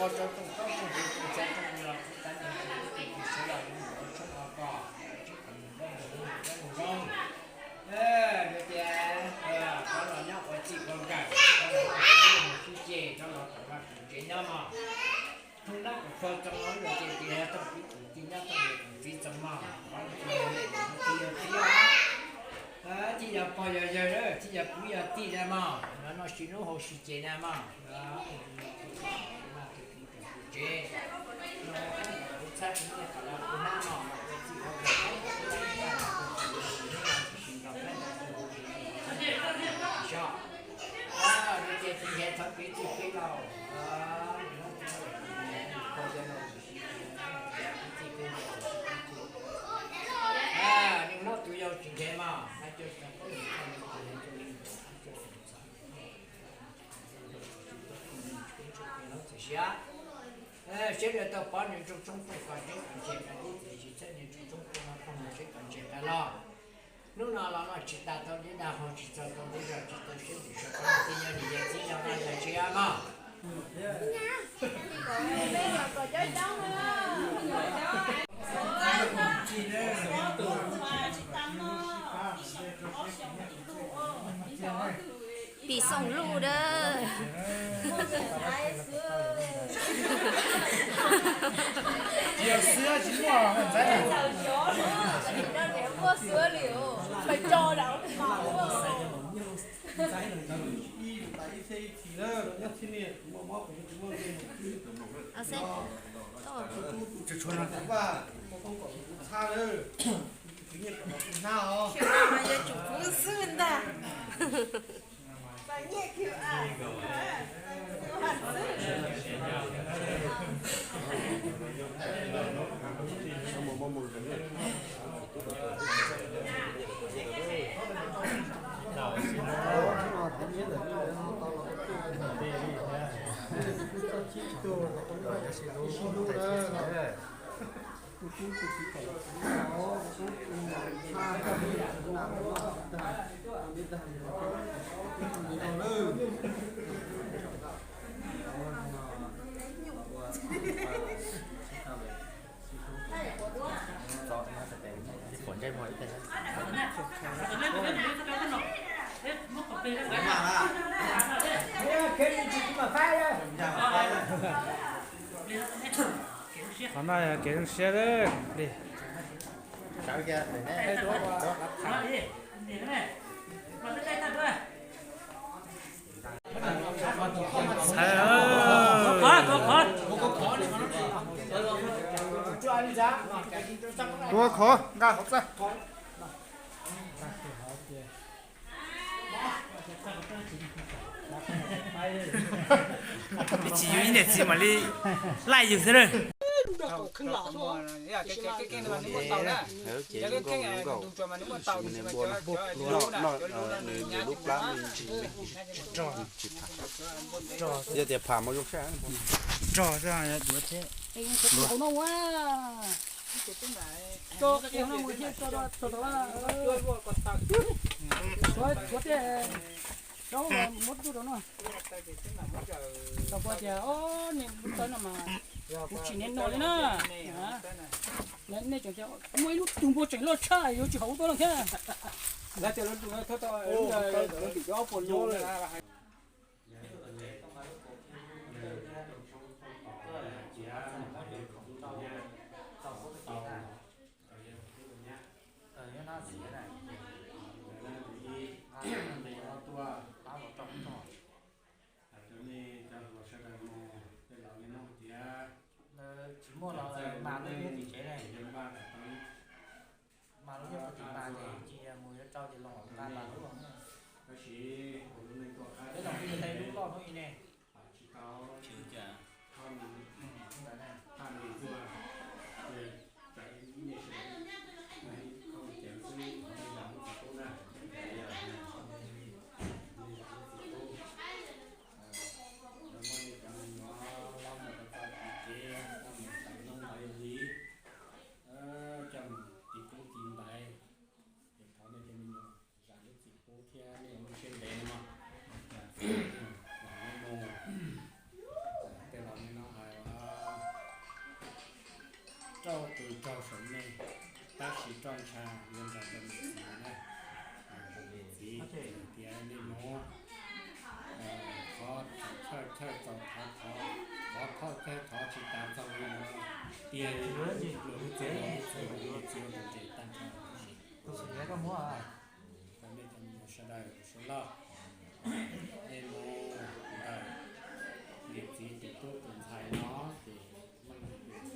Ua rau tsoom txoob tsoom txiv tsoom tsav tsoom yog txhua tsav neeg tsoom tub tsoom kiv sawv daws lub ntuj lub tshoob los kom tsis kom nws nyob nrog lub ntuj lub rooj. Yog tias koj los nyob ua txij ua nkawm, koj los ua txij ua nkawm sib ceg, koj los kom vaj kom tsev nyob mog. Thoob nab kom kho txoos los yog tias tias yog thooj kwv tsoom tij nyob thooj niam tsoom txiv txoos mog, qhov no tsis yog niam tsis yog txiv os, tsis yog pog yog yawg, tsis yog kwv yog tij na mog, no no sib hlub haus sib ceg na mog. Tsev, no kuv txhab tsis nyiaj kom lawv kuv hnab no mas ua txij ua nkawm, xyov, no ces tsis nrhiav txog kev txwj kev laus, neeg hlob tus yau tsis nrhiav mas, siab dawb tau pov nws tsoom tsoom phooj kom tseeb kom ntse, tsis txhawb nws tsoom tsoom phooj no phooj ywg tseeb kom ntse ntag los. Hnub no los no tsis tas tau li dag hau, tsis txog tau li zog, tsis tau siab ntsws sawv pab tej yog niam yog txiv yog vaj yog tsev mog. Pim xoom luj dawb. Yog xwb tsis muaj ntxaib na. Yog tsum kuv xwb ntag. Qhov no yog kev zoo siab li. Tua khov nqa hauv txaj. Ib tsis yus ib niam txiv mam li laij yus xwb na. Nws lub plab me ntsis, yog tias pham mas zoo sab. Rog xwb duav thiab. Hauv no ua, tso qia hauv no mus thiaj tso rau tod. Tshuav tej zaub muab tuaj rau no. Tau kuv tias, o, nej lub tawb no mas kuv tsis niam no li na. Nej tseem tias muaj ib lub tug npua tseem loj tshaj yuav tsis haus ua tuaj no thiab. Tsis muaj los mas lub tsev ne, mas lub nyob puag tim mas ces cia mus yuav rau ces los nqa mas lub los na. Peb los peb yuav tau lub loj hnub i ne. Coj mus tiv kub tiv ntaiv, ces thov nej cov me nyuam zam lub txim pub thiab nej lub siab ntev no mog. rau tus raug saum nej, tab sis roj ntsha yuav nrog rau niam txiv na. Niam txiv tias nej mus, thov thawj thawj txaus thov thov, thov thawj thawj thov tsis tas txaus li no, tiag li luag lub txiv, luag lub txiv, niam txiv ua tus nres tag nrho. Rau nej cov me nyuam sawv daws suav loj, nej mus ntawm niam txiv tus tub tus ntxhais no ces meej,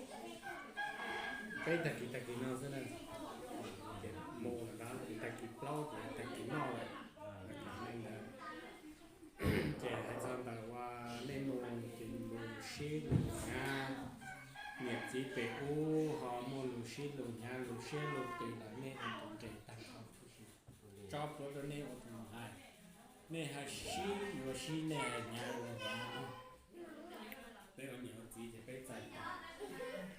peb tag kis tag kis no xwb na, ces mus lawm na, tag kis plaub ces tag kis noj lawm, meej ntawd. Ces hais txog ntawm uas nej mus ces mus sib lus hnyav, niam txiv pem ub ho muaj lus sib lus hnyav lus siab lus qis los nej ua tus nres tag nrho. Tso plhuav rau nej ua tus mus hais, nej hais sib yuav sib, nej hais hnyav yuav hnyav. Peb ua niam ua txiv ces peb txais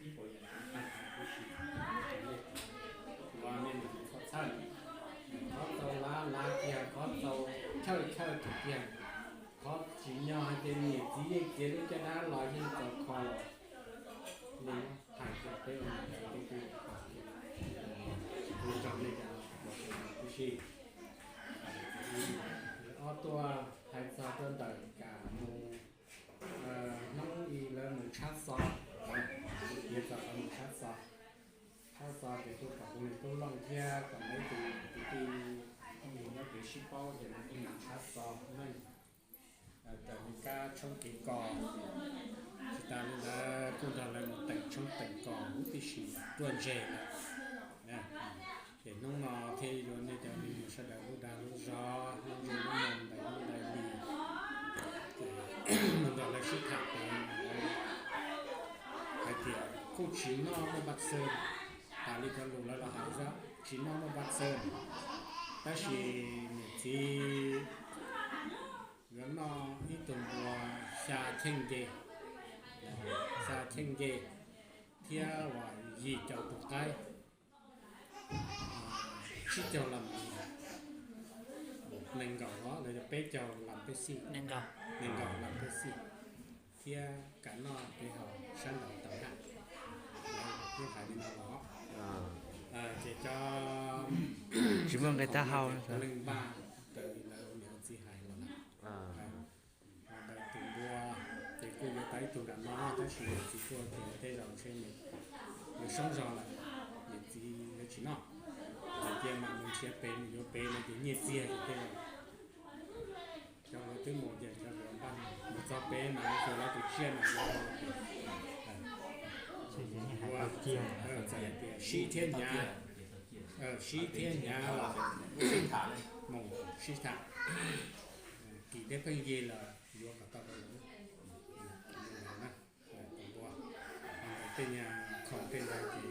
ib puas yam tib si, ua nej mus txhob txhawj, qhov txaus lav lav kiag, qhov txaus chawj chawj kiag, qhov tsis nyog hais tias niam txiv yeej txiav lub caj dab los yeej txaus kho los, nej hais tias peb ua niam txiv peb twb pom tias, kuv nrog nej cov ua tib si. Ob tuaj hais txog rau ntawm kam mus, hnub ib lawv mus tshab xov, piav txog lawv mus tshab xov, tshab xov ces kuj kom kuv niam tub Looj thiab kom lawv tus kwv tij Looj Yus nyob kev sib paub ces lawv kuj mus tshab xov neej, raws li kab tshoob kev kos. Tsis tas li ntawd kuj nrog lawv mus teem tshoob teem kos huv tib si ruaj ntseg lawm. Ces hnub no thiaj yuav nej cov me nyuam sawv daws lub dag lub zog, lub ntsej lub muag ntais lub ntais li, mus nrog lawv sib tham ces hais tias kuj tsis noj muaj npaj xwb, tas li cov lus lawv los hais xwb, tsis noj muaj npaj xwb, tab sis niam txiv yuav noj ib tug npua xya cheej nce, xya cheej nce thiab uas yim caum tus qaib, tsib caug las, nees nkaum los lawv yog peb caug las peb xij, nees nkaum las peb xij, thiab kam noj kev haus sab nraud tau haj, lawv twb hais li no los. Ces cov tsis muaj nqe taub hau, cov leej npaj raws li lawv niam txiv hais los lawm. Ho ntawm tus npua ces kuj yuav tau ib tug nram no, tab sis niam txiv kuj tias tej zaum ntshe nws soob zog lawm, niam txiv yuav tsis noj. Hais tias mam mus nrhiav pem mus yuav pem no ces nyiaj txiag ces tej zaum cov hluas twb mus ces cov hluas npaj mus txog pem mas mus xyuas lawv tus tsiaj no. Txawm hais tias sib thiab hnyav, sib thiab hnyav los mus sib tham, kim thiab pheej yig los yuav kom tau rau lawv. Tus npua, tej nyuag khoom tej ntawd ces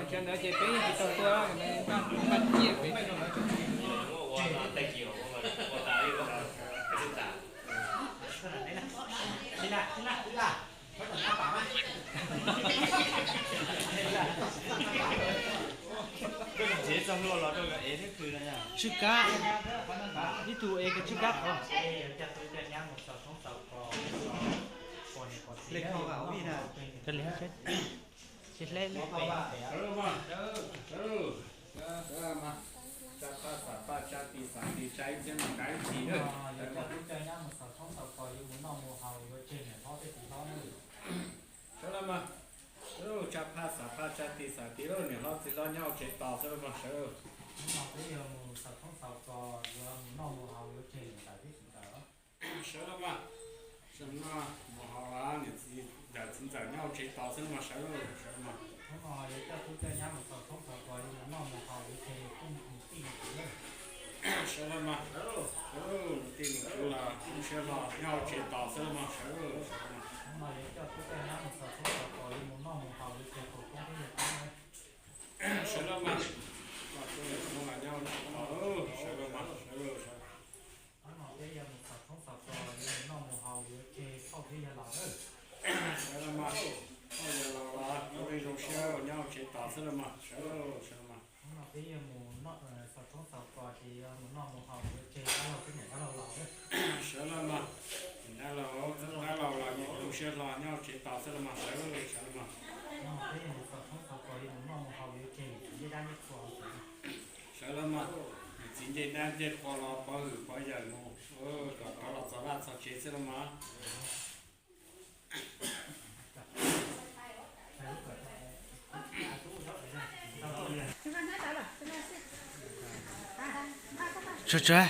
Cov ntawd ces peb yeej tsis tau tua, npaj npaj nyiaj pem. Tswj kab, ib tug es koj tswj kab qhov. Hle koj, hle koj, hle. Tsa phaj xav phaj tsa tis xav tis tsa ib txhiab no kav ib txhis na. Sawv los mas, tsa phaj xav phaj tsa tis xav tis, niam hlob txiv hlob nyob hauv tsev tos xwb los mas sawv. Sawv los mas, sawv los mas, mus haus, niam txiv ntxawm txiv ntxawm nyob hauv tsev tos xwb los mas sawv, sawv los mas. Sawv los mas, sawv, sawv, niam tij niam txiv los siab hlo nyob hauv tsev tos xwb los mas sawv, sawv los mas. Sawv los mas, sawv los mas, sawv, sawv los mas, sawv, sawv. Sawv los mas, dab laug, dab laug los nyob tu siab hlo nyob tsev tos xwb los mas, sawv, sawv los mas. Sawv los mas, txiv ncej dab ncej qhua los pov hwm pov yawm mus, kom rov los txog vaj txog tsev xwb los mas. Tsuag tsuag.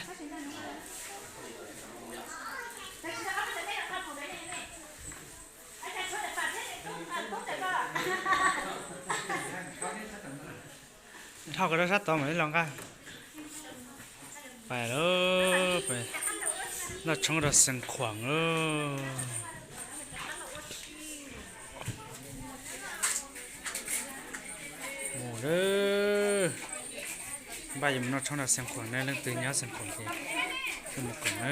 Dhau ko rau sab tod mam li los nqa. Pais lauj, pais noj tshoob rau Xeev Khuam lauj. Mus lawm. Npaj yuav mus noj tshoob rau Xeev Khuam na, leej twg nyob Xeev Khuam ces tuaj mus koom na.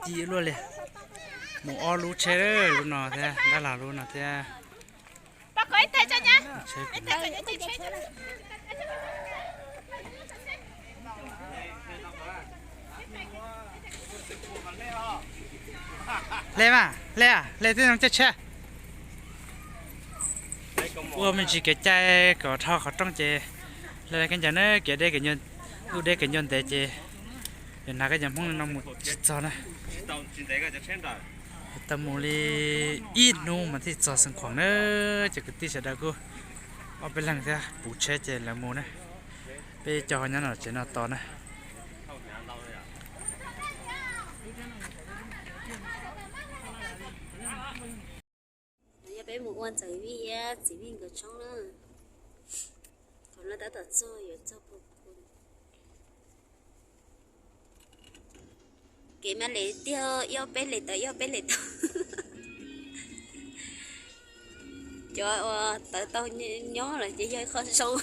Ci luaj li. Mus ob lub tsheb, lub no thiab dab laug lub no thiab. Hle mas, hle, hle tib zoo caij tsheb. Ua me ntsis kev cai kom dhau qhov rooj ces hle kev cai na, kev deb, lub deb kev ncua ntev ces yog hnav koj cov Hmoob no mus tsis txog na. Tau mus li ib hnub mas thiaj txog Xeev Khuam na. Ces kwv tij sawv daws kuj ob peb leeg thiab puv tsheb ces lawv mus na. Peb cov ho nyob no tsev no tos na. Yog peb mus ua ntxawm Vij thiab txiv Vij nkawd tshoob na. Qhov no tab tom txog yuav txog puag phu. Kev mas le tiag, ib ob peb le tau, ib ob peb le tau. Cov uas tawv tau nyob los ces yog ib qho zoo.